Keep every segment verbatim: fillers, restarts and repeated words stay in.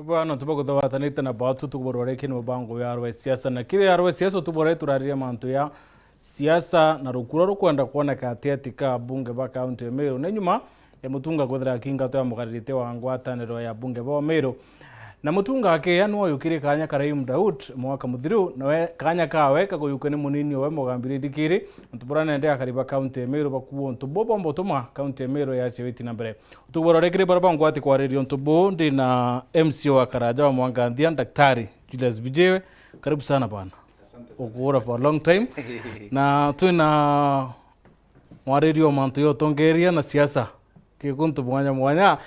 Bwana, tuba kuthawatanite na batu tukuborwa riki ni mubango ya arwa siasa. Na kiri arwa siasa tuborwa turariria mantu ya siasa na rukura rukwenda kwoneka ati ati ka bunge ba kaunti ya Meru. Na nyuma ya Mutunga kwithira akinga to ya mugaririte wa ngwataniro ya bunge ba Meru. Na Mutunga akeya no yukire kanya ka Rahim Daud mwaka muthiru, nawe kanya kawe kaguyukwe ni munini owe mugambiri ndikiri. Antu bura nende akari ba kaunti ya Meru bakuo untu bo bombo tuma kaunti ya Meru ya chewiti na mbere. Utuborore kiri bara bangwati kwariria untu buu, ndi na M C wa Karaja wa Mwanganthia, Daktari Julius Bijiwe. Karibu sana bwana. Ukura for a long time. Na twina mwariria wa mantu ya utongeria na siasa. Kikuntu mwanya mwanya,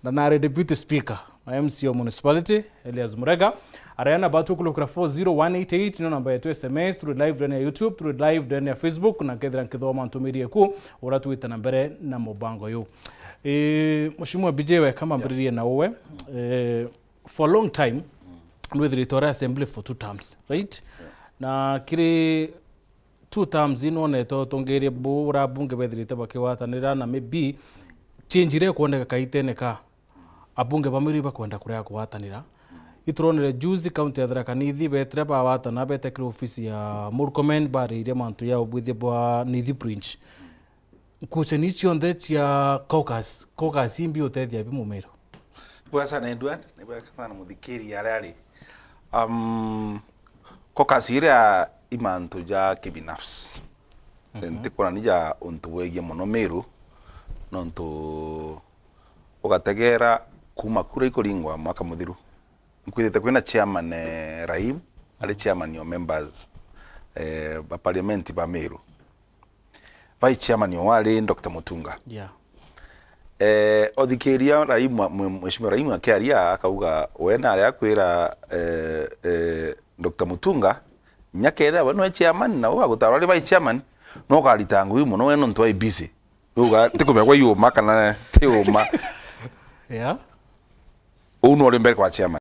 na nari deputy speaker na M C wa municipality, Elias Murega. Aria namba tukulukira four zero one eight eight, no namba yetu S M S, turi live ndani ya YouTube, turi live ndani ya Facebook, na kethira nkithoma ntumirie ku, ura twita na mbere na mubango yu. Eh, Mheshimiwa B J, we kama mbiririe na uwe, eh, for a long time, nwithirite uri assembly for two terms, right? Na kiri two terms ino nonete utongeria bu ura bunge bethirite bakigwatanira, na maybe change iria ikwoneka kaitene ka abunge ba Meru bakwenda kuria kugwatanira. Ituronere juzi county ya Tharaka Nithi betire bagwatana, betekire ofisi ya Murkomen, baririe mantu ya ubwithia bwa Nithi Bridge. Nkuchani cionthe cia caucus, caucus imbi utethia bi Mumeru? Bwega sana Edward, ni bwega sana muthikiria aria ari. Um, caucus iria i mantu ja kibinafsi. Mhm. Ntikwona ni ja untu bwegie mono Meru, nontu ugategera kuma kura ikuringwa mwaka muthiru. Nkwithite kwina chairman, eh, Rahim, ari chairman o members, eh, ba parliament ba Meru. Vice chairman o wari Doctor Mutunga. Yeah. Eh, othikiria Rahim, mwe-, Mheshimiwa Rahim akiaria akauga we nari akwira, eh, eh, Doctor Mutunga, nya kethira we nwe chairman na we agutara ari vice chairman, no ukarita ngugi mono we nontu ai busy. Uga, tikumenya gwa yuma kana ti uma. Yeah. Uu nuri mbere kwa chairman.